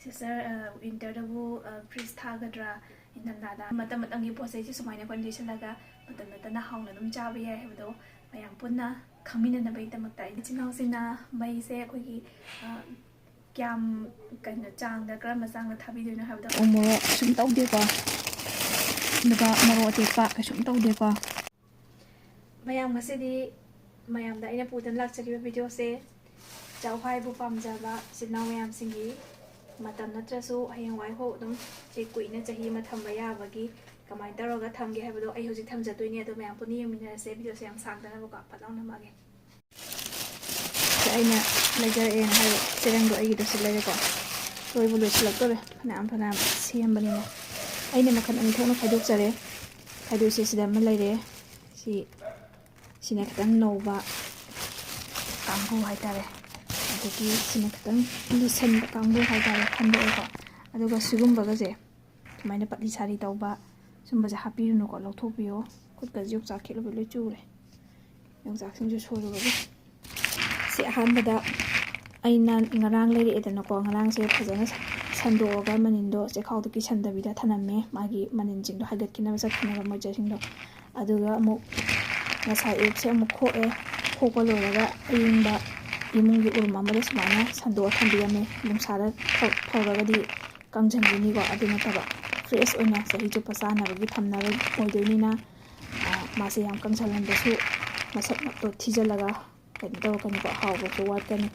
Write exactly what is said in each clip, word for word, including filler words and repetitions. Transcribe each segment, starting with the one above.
Sister, ꯋꯤꯟꯇꯔꯗꯕꯨ fridge ꯊꯥꯒꯗ꯭ꯔꯥ, ꯏꯪꯊꯝꯊꯥꯗ? ꯃꯇꯝ ꯃꯇꯝꯒꯤ ꯄꯣꯠ ꯆꯩꯁꯦ ꯁꯨꯃꯥꯏꯅ ꯑꯩꯈꯣꯏꯅ ꯂꯩꯁꯜꯂꯒ ꯃꯇꯝ ꯅꯠꯇꯅ ꯍꯥꯎꯅ ꯑꯗꯨꯝ ꯆꯥꯕ ꯌꯥꯏ ꯍꯥꯏꯕꯗꯣ ꯃꯌꯥꯝ ꯄꯨꯟꯅ ꯈꯪꯃꯤꯟꯅꯅꯕꯒꯤꯗꯃꯛꯇ꯫ ꯏꯆꯤꯟ ꯏꯅꯥꯎꯁꯤꯡꯅ ꯃꯩꯁꯦ ꯑꯩꯈꯣꯏꯒꯤ, ꯑ, ꯀꯌꯥꯝ, ꯀꯩꯅꯣ, ꯆꯥꯡꯗ, ꯀꯔꯝꯕ ꯆꯥꯡꯗ ꯊꯥꯕꯤꯗꯣꯏꯅꯣ ꯍꯥꯏꯕꯗꯣ꯫ ꯎ ꯃꯣꯔꯣꯛ ꯀꯩꯁꯨꯝ ꯇꯧꯗꯦꯀꯣ, ꯑꯗꯨꯒ ꯃꯣꯔꯣꯛ ꯑꯇꯦꯛꯄ ꯀꯩꯁꯨꯝ ꯇꯧꯗꯦꯀꯣ꯫ ꯃꯌꯥꯝ, ꯉꯁꯤꯗꯤ ꯃꯌꯥꯝꯗ ꯑꯩꯅ ꯄꯨꯗꯨꯅ ꯂꯥꯛꯆꯔꯤꯕ ꯚꯤꯗꯤꯑꯣꯁꯦ ꯆꯥꯛꯍꯋꯥꯏꯕꯨ ꯄꯥꯝꯖꯕ ꯏꯆꯤꯟ ꯏꯅꯥꯎ ꯃꯌꯥꯝꯁꯤꯡꯒꯤ ꯃꯇꯝ ꯅꯠꯇ꯭ꯔꯁꯨ ꯍꯌꯦꯡꯋꯥꯏꯐꯥꯎ ꯑꯗꯨꯝ ꯁꯤ ꯀꯨꯏꯅ ꯆꯍꯤ ꯑꯃ ꯊꯝꯕ ꯌꯥꯕꯒꯤ ꯀꯃꯥꯏꯅ ꯇꯧꯔꯒ ꯊꯝꯒꯦ ꯍꯥꯏꯕꯗꯣ ꯑꯩ ꯍꯧꯖꯤꯛ ꯊꯝꯖꯗꯣꯏꯅꯦ꯫ ꯑꯗꯣ ꯃꯌꯥꯝ ꯄꯨꯟꯅ ꯌꯦꯡꯃꯤꯟꯅꯔꯁꯦ꯫ ꯚꯤꯗꯤꯑꯣꯁꯦ ꯌꯥꯝ ꯁꯥꯡꯗꯅꯕꯀꯣ ꯐꯠ ꯂꯥꯎ ꯅꯝꯃꯛꯑꯒꯦ꯫ ꯁꯤ ꯑꯩꯅ ꯂꯩꯖꯔꯛꯑꯦꯅ ꯍꯥꯏꯕ ꯆꯦꯔꯪꯗꯣ ꯑꯩꯒꯤꯗꯁꯨ ꯂꯩꯔꯦꯀꯣ꯫ ꯂꯣꯏꯕꯨ ꯂꯣꯏꯁꯤꯜꯂꯛꯇꯣꯔꯦ꯫ ꯐꯅꯌꯥꯝ ꯐꯅꯌꯥꯝ ꯁꯦꯝꯕꯅꯤꯅ ꯑꯩꯅ ꯃꯈꯜ ꯑꯅꯤ ꯊꯣꯛꯅ ꯈꯥꯏꯗꯣꯛꯆꯔꯦ꯫ ꯈꯥꯏꯗꯣꯛꯏꯁꯦ ꯁꯤꯗ ꯑꯃ ꯂꯩꯔꯦ꯫ ꯁꯤ, ꯁꯤꯅ ꯈꯤꯇꯪ ꯅꯧꯕ ꯀꯥꯡꯕꯨ ꯍꯥꯏꯇꯥꯔꯦ꯫ ꯑꯗꯒꯤ ꯁꯤꯅ ꯈꯤꯇꯪ ꯂꯤꯁꯟꯕ ꯀꯥꯡꯕꯨ ꯍꯥꯏꯇꯥꯔꯦ ꯈꯟꯗꯣꯛꯑꯦꯀꯣ꯫ ꯑꯗꯨꯒ ꯁꯤꯒꯨꯝꯕꯒꯁꯦ ꯁꯨꯃꯥꯏꯅ ꯄꯠꯂꯤ ꯁꯥꯔꯤ ꯇꯧꯕ ꯁꯨꯝꯕꯁꯦ ꯍꯥꯞꯄꯤꯔꯨꯅꯨꯀꯣ, ꯂꯧꯊꯣꯛꯄꯤꯌꯣ꯫ ꯈꯨꯠꯀꯁꯦ ꯌꯣꯡꯆꯥꯛ ꯈꯦꯠꯂꯨꯕ ꯂꯣꯏ ꯆꯨꯔꯦ꯫ ꯌꯣꯡꯆꯥꯛꯁꯤꯡꯁꯨ ꯁꯣꯏꯔꯨꯕꯒꯤ꯫ ꯁꯤ ꯑꯍꯥꯟꯕꯗ ꯑꯩꯅ ꯉꯔꯥꯡ ꯂꯩꯔꯛꯑꯦꯗꯅꯀꯣ, ꯉꯔꯥꯡꯁꯦ ꯐꯖꯅ ꯁꯟꯗꯣꯛꯑꯒ ꯃꯅꯤꯟꯗꯣ ꯆꯦꯈꯥꯎꯗ ꯀꯤꯁꯟꯗꯕꯤꯗ ꯊꯅꯝꯃꯦ, ꯃꯥꯒꯤ ꯃꯅꯤꯟꯁꯤꯡꯗꯣ ꯍꯥꯏꯒꯠꯈꯤꯅꯕ ꯆꯠꯈꯤꯅꯕ ꯃꯣꯏꯆꯔꯁꯤꯡꯗꯣ꯫ ꯑꯗꯨꯒ ꯑꯃꯨꯛ ꯉꯁꯥꯏ ꯑꯌꯨꯛꯁꯦ ꯑꯃꯨꯛ ꯈꯣꯛꯑꯦ꯫ ꯈꯣꯛꯄ ꯂꯣꯏꯔꯒ ꯑꯌꯤꯡꯕ ꯏꯃꯨꯡꯒꯤ ꯎꯔꯨꯝ ꯑꯃꯗ ꯁꯨꯃꯥꯏꯅ ꯁꯟꯗꯣꯛꯑ ꯊꯝꯕꯤꯔꯝꯃꯦ꯫ ꯅꯨꯡꯁꯥꯗ ꯐꯧ-, ꯐꯧꯔꯒꯗꯤ ꯀꯪꯁꯤꯟꯈꯤꯅꯤꯀꯣ꯫ ꯑꯗꯨ ꯅꯠꯇꯕ ꯐ꯭ꯔꯦꯁ ꯑꯣꯏꯅ ꯆꯍꯤ ꯆꯨꯞꯄ ꯆꯥꯅꯕꯒꯤ ꯊꯝꯅꯕ ꯑꯣꯏꯗꯣꯏꯅꯤꯅ, ꯑ, ꯃꯥꯁꯦ ꯌꯥꯝ ꯀꯪꯁꯜꯍꯟꯕꯁꯨ ꯃꯁꯛꯇꯣ ꯊꯤꯖꯤꯜꯂꯒ ꯀꯩꯅꯣ ꯇꯧꯔꯛꯀꯅꯤꯀꯣ, ꯍꯥꯎꯕꯁꯨ ꯋꯥꯠꯀꯅꯤ꯫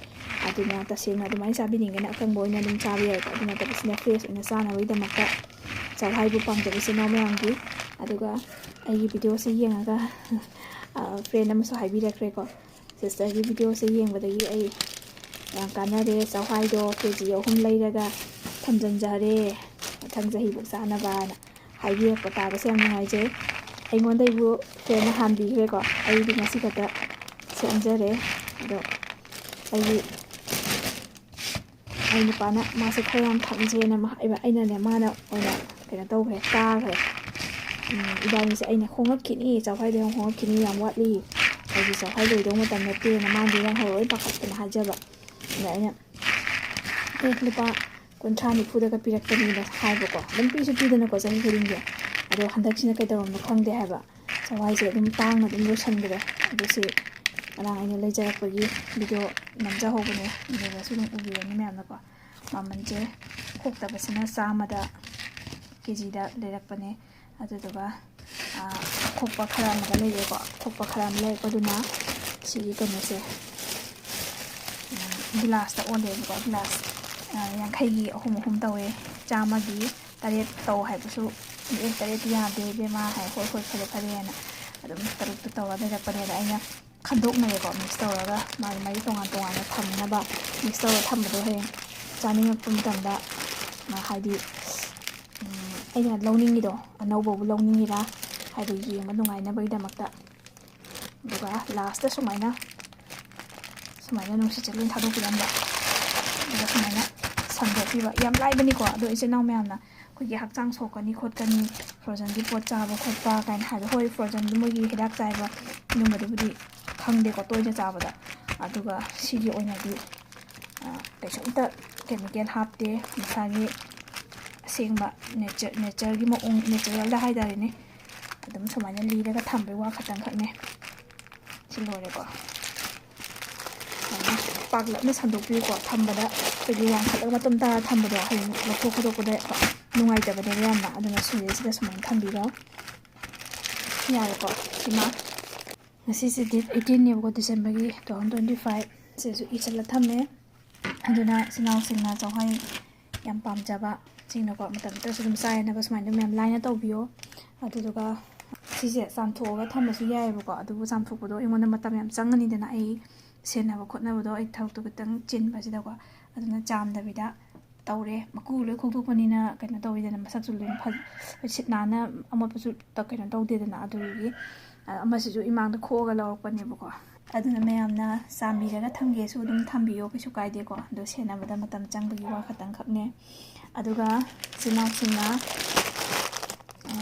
ꯑꯗꯨꯅ ꯇꯁꯦꯡꯅ ꯑꯗꯨꯃꯥꯏꯅ ꯆꯥꯕꯤꯅꯤꯡꯉꯒꯅ ꯑꯀꯪꯕ ꯑꯣꯏꯅ ꯑꯗꯨꯝ ꯆꯥꯕ ꯌꯥꯏꯀꯣ꯫ ꯑꯗꯨ ꯅꯠꯇꯕ ꯁꯤꯅ ꯐ꯭ꯔꯦꯁ ꯑꯣꯏꯅ ꯆꯥꯅꯕꯒꯤꯗꯃꯛꯇ ꯆꯥꯛꯍꯋꯥꯏꯕꯨ ꯄꯥꯝꯖꯕ ꯏꯆꯤꯟ ꯏꯅꯥꯎ ꯃꯌꯥꯝꯒꯤ꯫ ꯑꯗꯨꯒ ꯑꯩꯒꯤ ꯚꯤꯗꯤꯑꯣꯁꯦ ꯌꯦꯡꯉꯒ, ꯑ, ꯐ꯭ꯔꯦꯟ ꯑꯃꯁꯨ ꯍꯥꯏꯕꯤꯔꯛꯈ꯭ꯔꯦꯀꯣ, "ꯁꯤꯁꯇꯔꯒꯤ ꯚꯤꯗꯤꯑꯣꯁꯦ ꯌꯦꯡꯕꯗꯒꯤ ꯑꯩ ꯌꯥꯝ ꯀꯥꯟꯅꯔꯦ, ꯆꯥꯛꯍꯋꯥꯏꯗꯣ ꯀꯦ ꯖꯤ ꯑꯍꯨꯝ ꯂꯩꯔꯒ ꯊꯝꯖꯤꯟꯖꯔꯦ, ꯃꯊꯪ ꯆꯍꯤꯐꯥꯎ ꯆꯥꯅꯕꯅ" ꯍꯥꯏꯕꯤꯔꯛꯄ ꯇꯥꯕꯁꯦ ꯌꯥꯝ ꯅꯨꯡꯉꯥꯏꯖꯩ꯫ ꯑꯩꯉꯣꯟꯗꯩꯕꯨ ꯐ꯭ꯔꯦꯟꯅ ꯍꯥꯟꯕꯤꯈ꯭ꯔꯦꯀꯣ, ꯑꯩꯗꯤ ꯉꯁꯤ ꯈꯛꯇ ꯁꯦꯝꯖꯔꯦ꯫ ꯑꯗꯣ ꯑꯩꯒꯤ, ꯑꯩ ꯅꯨꯄꯥꯅ ꯃꯥꯁꯦ ꯈꯔ ꯌꯥꯝ ꯊꯛꯁꯦꯅ ꯃꯥ-, ꯑꯩꯅꯅꯦ, ꯃꯥꯅ ꯑꯣꯏꯅ ꯀꯩꯅꯣ ꯇꯧꯈ꯭ꯔꯦ, ꯆꯥꯈ꯭ꯔꯦ꯫ ꯎꯝ, ꯏꯕꯥꯅꯤꯁꯦ ꯑꯩꯅ, "ꯍꯣꯡꯉꯛꯈꯤꯅꯤ, ꯆꯥꯛꯍꯋꯥꯏꯗꯣ ꯌꯥꯝ ꯍꯣꯡꯉꯛꯈꯤꯅꯤ, ꯌꯥꯝ ꯋꯥꯠꯂꯤ, ꯍꯧꯖꯤꯛ ꯆꯥꯛꯍꯋꯥꯏ ꯂꯣꯏꯗꯧ ꯃꯇꯝ ꯅꯠꯇꯦꯅ", ꯃꯥꯅꯗꯤ ꯅꯪ ꯍꯧꯔꯛꯑꯣꯏ ꯄꯥꯈꯠꯇꯅ ꯍꯥꯏꯖꯕ꯫ ꯑꯗ ꯑꯩꯅ, "ꯑꯦ, ꯂꯨꯄꯥ ꯀꯨꯟꯊ꯭ꯔꯥ ꯅꯤꯐꯨꯗꯒ ꯄꯤꯔꯛꯄꯅꯤꯅ ꯍꯥꯏꯕꯀꯣ, ꯑꯗꯨꯝ ꯄꯤꯁꯨ ꯄꯤꯗꯅꯀꯣ ꯆꯍꯤ ꯈꯨꯗꯤꯡꯒꯤ꯫ ꯑꯗꯣ ꯍꯟꯗꯛꯁꯤꯅ ꯀꯩꯗꯧꯔꯝꯅꯣ ꯈꯪꯗꯦ ꯍꯥꯏꯕ, ꯆꯋꯥꯏꯁꯦ ꯑꯗꯨꯝ ꯇꯥꯡꯅ ꯑꯗꯨꯝ ꯂꯣꯏꯁꯤꯟꯈ꯭ꯔꯦ꯫ ꯑꯗꯨ ꯁꯤ ꯉꯔꯥꯡ ꯑꯩꯅ ꯂꯩꯖꯔꯛꯄꯒꯤ ꯚꯤꯗꯤꯑꯣ ꯅꯝꯖꯍꯧꯕꯅꯦ, ꯑꯗꯨꯗꯁꯨ ꯑꯗꯨꯝ ꯎꯕꯤꯔꯅꯤ ꯃꯌꯥꯝꯅꯀꯣ꯫ ꯃꯃꯜꯁꯦ ꯈꯣꯛꯇꯕꯁꯤꯅ ꯆꯥꯝꯃꯗ ꯀꯦ ꯖꯤꯗ ꯂꯩꯔꯛꯄꯅꯦ꯫ ꯑꯗꯨꯗꯨꯒ, ꯑꯥ, ꯑꯈꯣꯛꯄ ꯈꯔ ꯑꯃꯒ ꯂꯩꯔꯦꯀꯣ꯫ ꯑꯈꯣꯛꯄ ꯈꯔ ꯑꯃ ꯂꯩꯔꯛꯄꯗꯨꯅ ꯁꯤꯒꯤ ꯀꯩꯅꯣꯁꯦ, ꯎꯝ, ꯒꯤꯂꯥꯁꯇ ꯑꯣꯜꯂꯦꯕꯀꯣ꯫ ꯒꯤꯂꯥꯁ, ꯑꯥ, ꯌꯥꯡꯈꯩꯒꯤ ꯑꯍꯨꯝ ꯑꯍꯨꯝ ꯇꯧꯋꯦ꯫ ꯆꯥꯝꯃꯒꯤ ꯇꯔꯦꯠ ꯇꯧ ꯍꯥꯏꯕꯁꯨ, "ꯑꯦ, ꯇꯔꯦꯠꯇꯤ ꯌꯥꯗꯦ ꯏꯕꯦꯝꯃ" ꯍꯥꯏ꯫ "ꯍꯣꯏ, ꯍꯣꯏ, ꯐꯔꯦ, ꯐꯔꯦꯅ" ꯑꯗꯨꯝ ꯇꯔꯨꯛꯇꯨ ꯇꯧꯔ ꯂꯩꯔꯛꯄꯅꯦ꯫ ꯑꯗ ꯑꯩꯅ ꯈꯟꯗꯣꯛꯅꯔꯦꯀꯣ, ꯃꯤꯛꯁ ꯇꯧꯔꯒ ꯃꯥꯒꯤ ꯃꯔꯤ ꯇꯣꯉꯥꯟ ꯇꯣꯉꯥꯟꯅ ꯊꯝꯅꯕ꯫ ꯃꯤꯛꯁ ꯇꯧꯔ ꯊꯝꯕꯗꯣ ꯍꯌꯦꯡ ꯆꯥꯅꯤꯡꯉꯛꯄ ꯃꯇꯝꯗ, ꯑ, ꯍꯥꯏꯗꯤ, ꯎꯝ, ꯑꯩꯅ ꯂꯧꯅꯤꯡꯉꯤꯗꯣ ꯑꯅꯧꯕꯕꯨ ꯂꯧꯅꯤꯡꯉꯤꯔꯥ ꯍꯥꯏꯗꯣ ꯌꯦꯡꯕ ꯅꯨꯡꯉꯥꯏꯅꯕꯒꯤꯗꯃꯛꯇ꯫ ꯑꯗꯨꯒ ꯂꯥꯁꯇ ꯁꯨꯃꯥꯏꯅ, ꯁꯨꯃꯥꯏꯅ ꯅꯨꯡꯁꯤꯠꯁꯦ ꯂꯣꯏ ꯊꯥꯗꯣꯛꯄꯤꯔꯝꯕ꯫ ꯑꯗꯨꯒ ꯁꯨꯃꯥꯏꯅ ꯁꯟꯗꯣꯛꯄꯤꯕ꯫ ꯌꯥꯝ ꯂꯥꯏꯕꯅꯤꯀꯣ꯫ ꯑꯗꯣ ꯏꯆꯤꯟ ꯏꯅꯥꯎ ꯃꯌꯥꯝꯅ ꯑꯩꯈꯣꯏꯒꯤ ꯍꯛꯆꯥꯡ ꯁꯣꯛꯀꯅꯤ ꯈꯣꯠꯀꯅꯤ, ꯐ꯭ꯔꯣꯖꯟꯒꯤ ꯄꯣꯠ ꯆꯥꯕ ꯈꯣꯠꯄ ꯀꯥꯏꯅ ꯍꯥꯏꯕ, ꯍꯣꯏ, ꯐ꯭ꯔꯣꯖꯟꯗꯨ ꯃꯣꯏꯒꯤ ꯍꯤꯗꯥꯛ ꯆꯥꯏꯕ ꯑꯗꯨꯝꯕꯗꯨꯕꯨꯗꯤ ꯈꯪꯗꯦꯀꯣ ꯇꯣꯏꯅ ꯆꯥꯕꯗ꯫ ꯑꯗꯨꯒ ꯁꯤꯒꯤ ꯑꯣꯏꯅꯗꯤ, ꯑ, ꯀꯩꯁꯨꯝꯇ ꯀꯦꯃꯤꯀꯦꯜ ꯍꯥꯞꯇꯦ, ꯃꯁꯥꯒꯤ ꯑꯁꯦꯡꯕ ꯅꯦꯆꯔ, ꯅꯦꯆꯔꯒꯤ ꯃꯑꯣꯡ, ꯅꯦꯆꯔꯦꯜꯗ ꯍꯥꯏꯇꯥꯔꯦꯅꯦ꯫ ꯑꯗꯨꯝ ꯁꯨꯃꯥꯏꯅ ꯂꯤꯔꯒ ꯊꯝꯕꯩ ꯋꯥ ꯈꯛꯇꯪ ꯈꯛꯅꯦ꯫ ꯁꯤ ꯂꯣꯏꯔꯦꯀꯣ꯫ ꯁꯨꯃꯥꯏꯅ ꯄꯥꯛꯂꯞꯅ ꯁꯟꯗꯣꯛꯄꯤꯌꯨꯀꯣ꯫ ꯊꯝꯕꯗ ꯑꯩꯈꯣꯏꯒꯤ ꯋꯥꯡꯈꯠꯂꯒ ꯃꯇꯨꯝ ꯇꯥꯔ ꯊꯝꯕꯗꯣ ꯍꯌꯦꯡ ꯂꯧꯊꯣꯛ ꯈꯣꯠꯇꯣꯛꯄꯗ ꯅꯨꯡꯉꯥꯏꯇꯕꯅꯦꯕ ꯌꯥꯝꯅ꯫ ꯑꯗꯨꯅ ꯁꯤꯗꯩꯁꯤꯗ ꯁꯨꯃꯥꯏꯅ ꯊꯝꯕꯤꯔꯣ꯫ ꯌꯥꯔꯦꯀꯣ꯫ ꯁꯤꯃ ꯉꯁꯤꯁꯦ date eighteen ꯅꯦꯕꯀꯣ, ꯗꯤꯁꯦꯝꯕꯔꯒꯤ two thousand twenty five꯫ ꯁꯤꯁꯨ ꯏꯁꯤꯜꯂ ꯊꯝꯃꯦ꯫ ꯑꯗꯨꯅ ꯏꯆꯤꯟ ꯏꯅꯥꯎꯁꯤꯡꯅ ꯆꯥꯛꯍꯋꯥꯏ ꯌꯥꯝ ꯄꯥꯝꯖꯕ ꯁꯤꯡꯅꯀꯣ, ꯃꯇꯝ ꯈꯛꯇꯁꯨ ꯑꯗꯨꯝ ꯆꯥ ꯌꯥꯅꯕ ꯁꯨꯃꯥꯏꯅ ꯑꯗꯨꯝ ꯌꯥꯝ ꯂꯥꯏꯅ ꯇꯧꯕꯤꯌꯣ꯫ ꯑꯗꯨꯗꯨꯒ ꯁꯤꯁꯦ ꯆꯥꯝꯊꯣꯛꯑꯒ ꯊꯝꯕꯁꯨ ꯌꯥꯏꯑꯕꯀꯣ, ꯑꯗꯨꯕꯨ ꯆꯥꯝꯊꯣꯛꯄꯗꯣ ꯑꯩꯉꯣꯟꯗ ꯃꯇꯝ ꯌꯥꯝ ꯆꯪꯉꯅꯤꯗꯅ, ꯑꯩ ꯁꯦꯟꯅꯕ ꯈꯣꯠꯅꯕꯗꯣ ꯑꯩ ꯊꯕꯛꯇꯣ ꯈꯤꯇꯪ ꯆꯤꯟꯕꯁꯤꯗꯀꯣ꯫ ꯑꯗꯨꯅ ꯆꯥꯝꯗꯕꯤꯗ ꯇꯧꯔꯦ꯫ ꯃꯀꯨ ꯂꯣꯏ ꯈꯣꯛꯇꯣꯛꯄꯅꯤꯅ ꯀꯩꯅꯣ ꯇꯧꯋꯤꯗꯅ, ꯃꯁꯛꯁꯨ ꯂꯣꯏ ꯐ-, ꯁꯤꯠ ꯅꯥꯟꯅ ꯑꯃꯣꯠꯄꯁꯨ ꯇ-, ꯀꯩꯅꯣ ꯇꯧꯗꯦꯗꯅ꯫ ꯑꯗꯨꯗꯨꯒꯤ, ꯑ, ꯑꯃꯁꯤꯁꯨ ꯏꯃꯥꯡꯗ ꯈꯣꯛꯑꯒ ꯂꯧꯔꯛꯄꯅꯦꯕꯀꯣ꯫ ꯑꯗꯨꯅ ꯃꯌꯥꯝꯅ ꯆꯥꯝꯕꯤꯔꯒ ꯊꯝꯒꯦꯁꯨ ꯑꯗꯨꯝ ꯊꯝꯕꯤꯌꯣ, ꯀꯩꯁꯨ ꯀꯥꯏꯗꯦꯀꯣ꯫ ꯑꯗꯣ ꯁꯦꯟꯅꯕꯗ ꯃꯇꯝ ꯆꯪꯕꯒꯤ ꯋꯥ ꯈꯛꯇꯪ ꯈꯛꯅꯦ꯫ ꯑꯗꯨꯒ ꯏꯆꯤꯟ ꯏꯅꯥꯎꯁꯤꯡꯅ, ꯑ,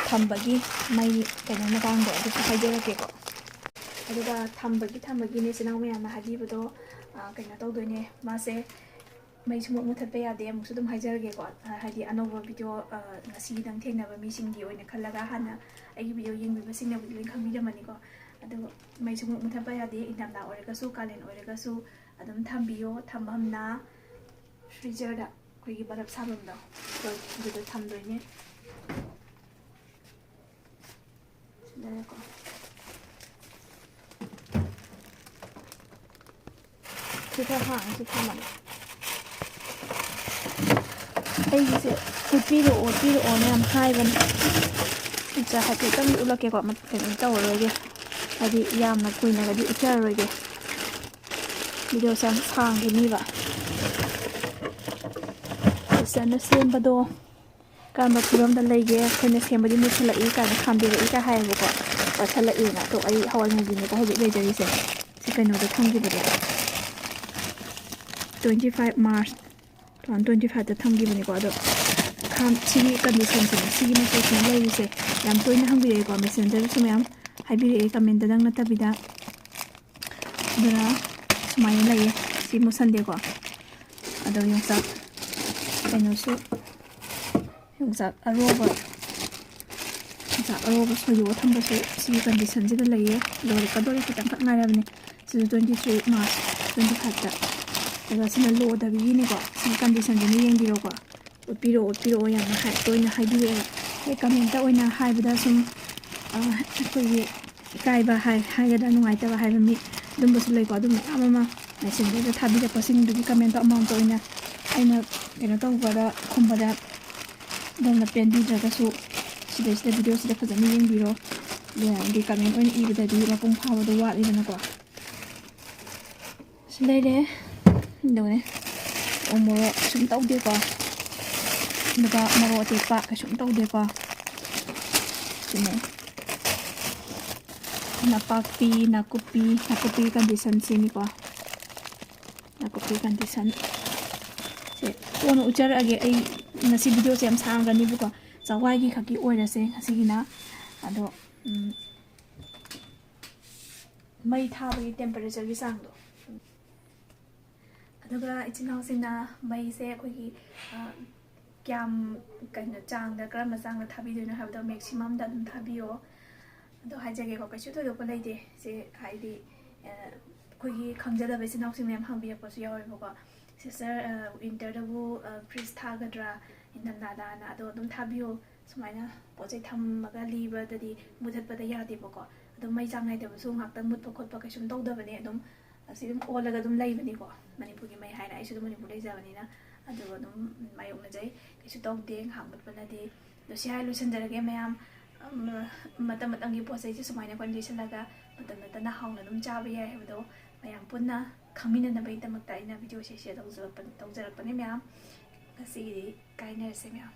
ꯊꯝꯕꯒꯤ ꯃꯩ ꯀꯩꯅꯣ ꯃꯇꯥꯡꯗꯣ ꯑꯗꯨꯁꯨ ꯍꯥꯏꯖꯔꯛꯀꯦꯀꯣ꯫ ꯑꯗꯨꯒ ꯊꯝꯕꯒꯤ, ꯊꯝꯕꯒꯤꯅꯦ ꯏꯆꯤꯟ ꯏꯅꯥꯎ ꯃꯌꯥꯝꯅ ꯍꯥꯏꯕꯤꯕꯗꯣ, ꯑ, ꯀꯩꯅꯣ ꯇꯧꯗꯣꯏꯅꯦ꯫ ꯃꯥꯁꯦ ꯃꯩ ꯁꯨꯡꯃꯨꯠ ꯃꯨꯊꯠꯄ ꯌꯥꯗꯦ꯫ ꯑꯃꯨꯛꯁꯨ ꯑꯗꯨꯝ ꯍꯥꯏꯖꯔꯒꯦꯀꯣ, ꯑ, ꯍꯥꯏꯗꯤ ꯑꯅꯧꯕ ꯚꯤꯗꯤꯑꯣ, ꯑ, ꯉꯁꯤꯒꯤꯗꯪ ꯊꯦꯡꯅꯕ ꯃꯤꯁꯤꯡꯒꯤ ꯑꯣꯏꯅ ꯈꯜꯂꯒ, ꯍꯥꯟꯅ ꯑꯩꯒꯤ ꯚꯤꯗꯤꯑꯣ ꯌꯦꯡꯕꯤꯕꯁꯤꯡꯅꯕꯨꯗꯤ ꯂꯣꯏ ꯈꯪꯕꯤꯔꯝꯃꯅꯤꯀꯣ꯫ ꯑꯗꯨ ꯃꯩ ꯁꯨꯡꯃꯨꯠ ꯃꯨꯊꯠꯄ ꯌꯥꯗꯦ꯫ ꯏꯪꯊꯝꯊꯥ ꯑꯣꯏꯔꯒꯁꯨ, ꯀꯥꯂꯦꯟ ꯑꯣꯏꯔꯒꯁꯨ ꯑꯗꯨꯝ ꯊꯝꯕꯤꯌꯣ꯫ ꯊꯝꯐꯝꯅ ꯐ꯭ꯔꯤꯖꯔꯗ, ꯑꯩꯈꯣꯏꯒꯤ ꯕꯔꯞ ꯁꯥꯐꯝꯗꯣ, ꯑꯗꯨꯗ ꯊꯝꯗꯣꯏꯅꯦ꯫ ꯁꯤꯗꯀꯣ꯫ ꯁꯤ ꯈꯔ ꯍꯥꯡꯉꯦ, ꯁꯤ ꯊꯝꯃꯒꯦ꯫ ꯑꯩꯒꯤꯁꯦ ꯎꯠꯄꯤꯔꯛꯑꯣ, ꯎꯠꯄꯤꯔꯛꯑꯣꯅ ꯌꯥꯝ ꯍꯥꯏꯕꯅꯦ꯫ ꯑꯝꯇ ꯍꯥꯏꯐꯦꯠꯇꯪꯗꯤ ꯎꯠꯂꯛꯀꯦꯀꯣ, ꯃ-, ꯀꯩꯅꯣ ꯇꯧꯔꯔꯣꯏꯒꯦ, ꯍꯥꯏꯗꯤ ꯌꯥꯝꯅ ꯀꯨꯏꯅꯒꯗꯤ ꯎꯠꯆꯔꯔꯣꯏꯒꯦ, ꯚꯤꯗꯤꯑꯣꯁꯦ ꯌꯥꯝ ꯁꯥꯡꯈꯤꯅꯤꯕ꯫ ꯐꯖꯅ ꯁꯦꯝꯕꯗꯣ ꯀꯔꯝꯕ ꯐꯤꯕꯝꯗ ꯂꯩꯒꯦ, ꯑꯩꯈꯣꯏꯅ ꯁꯦꯝꯕꯗꯤ ꯃꯨꯠꯁꯜꯂꯛꯏ ꯀꯥꯏꯅ ꯈꯥꯝꯕꯤꯔꯛꯏ ꯀꯥꯏ ꯍꯥꯏꯌꯦꯕꯀꯣ, ꯄꯠꯁꯜꯂꯛꯏꯅ꯫ ꯑꯗꯣ ꯑꯩ ꯍꯋꯥꯏ ꯃꯨꯕꯤꯅꯦꯀꯣ ꯍꯧꯖꯤꯛ ꯂꯩꯖꯔꯤꯁꯦ꯫ ꯁꯤ ꯀꯩꯅꯣꯗ ꯊꯝꯈꯤꯕꯗꯣ, twenty five March two thousand twenty fiveꯇ ꯊꯝꯈꯤꯕꯅꯤꯀꯣ꯫ ꯑꯗꯣ ꯈꯥꯝ-, ꯁꯤꯒꯤ ꯀꯟꯗꯤꯁꯟꯁꯤꯅꯦ, ꯁꯤꯒꯤ ꯃꯆꯨꯁꯤꯅ ꯂꯩꯔꯤꯁꯦ꯫ ꯌꯥꯝ ꯇꯣꯏꯅ ꯍꯪꯕꯤꯔꯛꯑꯦꯀꯣ, ꯃꯦꯁꯦꯟꯖꯔꯗꯁꯨ ꯃꯌꯥꯝ ꯍꯥꯏꯕꯤꯔꯛꯑꯦ, ꯀꯃꯦꯟꯇꯗꯪ ꯅꯠꯇꯕꯤꯗ꯫ ꯑꯗꯨꯅ ꯁꯨꯃꯥꯏꯅ ꯂꯩꯌꯦ, ꯁꯤ ꯃꯨꯠꯁꯟꯗꯦꯀꯣ꯫ ꯑꯗꯣ ꯌꯣꯡꯆꯥꯛ ꯀꯩꯅꯣꯁꯨ, ꯌꯣꯡꯆꯥꯛ ꯑꯔꯣꯕ, ꯌꯣꯡꯆꯥꯛ ꯑꯔꯣꯕ ꯁꯣꯏꯗꯣꯛꯑ ꯊꯝꯕꯁꯨ ꯁꯤꯒꯤ ꯀꯟꯗꯤꯁꯟꯁꯤꯗ ꯂꯩꯌꯦ꯫ ꯂꯣꯏꯔꯛꯀꯗꯧꯔꯦ, ꯈꯤꯇꯪꯈꯛ ꯉꯥꯏꯔꯕꯅꯦ꯫ ꯁꯤꯁꯨ twenty three March twenty fiveꯇ꯫ ꯑꯗꯨꯒ ꯁꯤꯅ ꯂꯣꯗꯕꯤꯒꯤꯅꯤꯀꯣ꯫ ꯁꯤꯒꯤ ꯀꯟꯗꯤꯁꯟꯁꯤꯅ ꯌꯦꯡꯕꯤꯔꯣꯀꯣ꯫ ꯎꯠꯄꯤꯔꯛꯑꯣ, ꯎꯠꯄꯤꯔꯛꯑꯣ ꯌꯥꯝꯅ ꯍꯥꯏ-, ꯇꯣꯏꯅ ꯍꯥꯏꯕꯤꯔꯛꯑꯦ꯫ ꯑꯩꯈꯣꯏ ꯀꯃꯦꯟꯇ ꯑꯣꯏꯅ ꯍꯥꯏꯕꯗ ꯁꯨꯝ, ꯑ, ꯑꯩꯈꯣꯏꯒꯤ ꯏꯀꯥꯏꯕ ꯍꯥꯏ-, ꯍꯥꯏꯒꯗ꯭ꯔꯥ, ꯅꯨꯡꯉꯥꯏꯇꯕ ꯍꯥꯏꯕ ꯃꯤ ꯑꯗꯨꯝꯕꯁꯨ ꯂꯩꯀꯣ꯫ ꯑꯗꯨꯝ ꯃꯌꯥꯝ ꯑꯃ ꯃꯦꯁꯦꯟꯖꯔꯗ ꯊꯥꯕꯤꯔꯛꯄꯁꯤꯡꯗꯨꯒꯤ ꯀꯃꯦꯟꯇꯣ ꯑꯃꯃꯝꯇ ꯑꯣꯏꯅ ꯑꯩꯅ ꯀꯩꯅꯣ ꯇꯧꯕꯗ, ꯈꯨꯝꯕꯗ ꯑꯗꯣꯝꯅ ꯄꯦꯟꯕꯤꯗ꯭ꯔꯒꯁꯨ, ꯁꯤꯗꯩꯁꯤꯗ ꯚꯤꯗꯤꯑꯣꯁꯤꯗ ꯐꯖꯅ ꯌꯦꯡꯕꯤꯔꯣ꯫ ꯑꯗꯨꯒꯤ ꯀꯃꯦꯟ ꯑꯣꯏꯅ ꯏꯕꯗꯗꯤ ꯃꯄꯨꯡ ꯐꯥꯕꯗꯣ ꯋꯥꯠꯂꯤꯗꯅꯀꯣ꯫ ꯁꯤ ꯂꯩꯔꯦ꯫ ꯑꯗꯨꯒꯅꯦ, ꯎ ꯃꯣꯔꯣꯛ ꯀꯩꯁꯨꯝ ꯇꯧꯗꯦꯀꯣ꯫ ꯑꯗꯨꯒ ꯃꯣꯔꯣꯛ ꯑꯇꯦꯛꯄ ꯀꯩꯁꯨꯝ ꯇꯧꯗꯦꯀꯣ꯫ ꯁꯤꯅꯦ꯫ ꯅꯄꯥꯛꯄꯤ, ꯅꯥꯀꯨꯞꯄꯤ, ꯅꯥꯀꯨꯞꯄꯤ ꯀꯟꯗꯤꯁꯟꯁꯤꯅꯤꯀꯣ꯫ ꯅꯥꯀꯨꯞꯄꯤ ꯀꯟꯗꯤꯁꯟ꯫ ꯁꯦ ꯀꯣꯟꯅ ꯎꯠꯆꯔꯛꯑꯒꯦ꯫ ꯑꯩ ꯉꯁꯤ ꯚꯤꯗꯤꯑꯣꯁꯦ ꯌꯥꯝ ꯁꯥꯡꯒꯅꯤꯕꯀꯣ꯫ ꯆꯥꯛꯋꯥꯏꯒꯤ ꯈꯛꯀꯤ ꯑꯣꯏꯔꯁꯦ ꯉꯁꯤꯒꯤꯅ꯫ ꯑꯗꯣ, ꯎꯝ, ꯃꯩ ꯊꯥꯕꯒꯤ temperatureꯒꯤ ꯆꯥꯡꯗꯣ꯫ ꯑꯗꯨꯒ ꯏꯆꯤꯟ ꯏꯅꯥꯎꯁꯤꯡꯅ ꯃꯩꯁꯦ ꯑꯩꯈꯣꯏꯒꯤ, ꯑ, ꯀꯌꯥꯝ, ꯀꯩꯅꯣ, ꯆꯥꯡꯗ, ꯀꯔꯝꯕ ꯆꯥꯡꯗ ꯊꯥꯕꯤꯗꯣꯏꯅꯣ ꯍꯥꯏꯕꯗꯣ maximum ꯗ ꯑꯗꯨꯝ ꯊꯥꯕꯤꯌꯣ꯫ ꯑꯗꯣ ꯍꯥꯏꯖꯒꯦꯀꯣ, ꯀꯩꯁꯨ ꯊꯣꯏꯗꯣꯛꯄ ꯂꯩꯇꯦ꯫ ꯁꯤ ꯍꯥꯏꯗꯤ, ꯑ, ꯑꯩꯈꯣꯏꯒꯤ ꯈꯪꯖꯗꯕ ꯏꯆꯤꯟ ꯏꯅꯥꯎꯁꯤꯡ ꯃꯌꯥꯝ ꯍꯪꯕꯤꯔꯛꯄꯁꯨ ꯌꯥꯎꯋꯦꯕꯀꯣ, "Sister, ꯑ, winter ꯗꯕꯨ, ꯑ, fridge ꯊꯥꯒꯗ꯭ꯔꯥ, ꯏꯪꯊꯝꯊꯥꯗꯅ?" ꯑꯗꯣ ꯑꯗꯨꯝ ꯊꯥꯕꯤꯌꯣ꯫ ꯁꯨꯃꯥꯏꯅ ꯄꯣꯠ ꯆꯩ ꯊꯝꯃꯒ ꯂꯤꯕꯗꯗꯤ ꯃꯨꯊꯠꯄꯗ ꯌꯥꯗꯦꯕꯀꯣ꯫ ꯑꯗꯨꯝ ꯃꯩ ꯆꯥꯡ ꯅꯥꯏꯗꯕꯁꯨ ꯉꯥꯏꯍꯥꯛꯇꯪ ꯃꯨꯠꯄ ꯈꯣꯠꯄ ꯀꯩꯁꯨꯝ ꯇꯧꯗꯕꯅꯦ꯫ ꯑꯗꯨꯝ ꯑꯁꯤ ꯑꯗꯨꯝ ꯑꯣꯜꯂꯒ ꯑꯗꯨꯝ ꯂꯩꯕꯅꯤꯀꯣ꯫ ꯃꯅꯤꯄꯨꯔꯒꯤ ꯃꯩ ꯍꯥꯏꯅ ꯑꯩꯁꯨ ꯑꯗꯨꯝ ꯃꯅꯤꯄꯨꯔ ꯂꯩꯖꯕꯅꯤꯅ ꯑꯗꯨ ꯑꯗꯨꯝ ꯃꯥꯌꯣꯛꯅꯖꯩ꯫ ꯀꯩꯁꯨ ꯇꯧꯗꯦ, ꯉꯥꯏꯍꯥꯛ ꯃꯨꯠꯄꯅꯗꯤ꯫ ꯑꯗꯣ ꯁꯤ ꯍꯥꯏꯔ ꯂꯣꯏꯁꯤꯟꯖꯔꯒꯦ ꯃꯌꯥꯝ꯫ ꯑꯝ, ꯃꯇꯝ ꯃꯇꯝꯒꯤ ꯄꯣꯠ ꯆꯩꯁꯦ ꯁꯨꯃꯥꯏꯅ ꯑꯩꯈꯣꯏꯅ ꯂꯩꯁꯜꯂꯒ ꯃꯇꯝ ꯅꯠꯇꯅ ꯍꯥꯎꯅ ꯑꯗꯨꯝ ꯆꯥꯕ ꯌꯥꯏ ꯍꯥꯏꯕꯗꯣ ꯃꯌꯥꯝ ꯄꯨꯟꯅ ꯈꯪꯃꯤꯟꯅꯅꯕꯒꯤꯗꯃꯛꯇ ꯑꯩꯅ video ꯁꯦ share ꯇꯧꯖꯔꯛꯄ-, ꯇꯧꯖꯔꯛꯄꯅꯦ ꯃꯌꯥꯝ꯫ ꯉꯁꯤꯒꯤꯗꯤ ꯀꯥꯏꯅꯔꯁꯦ ꯃꯌꯥꯝ꯫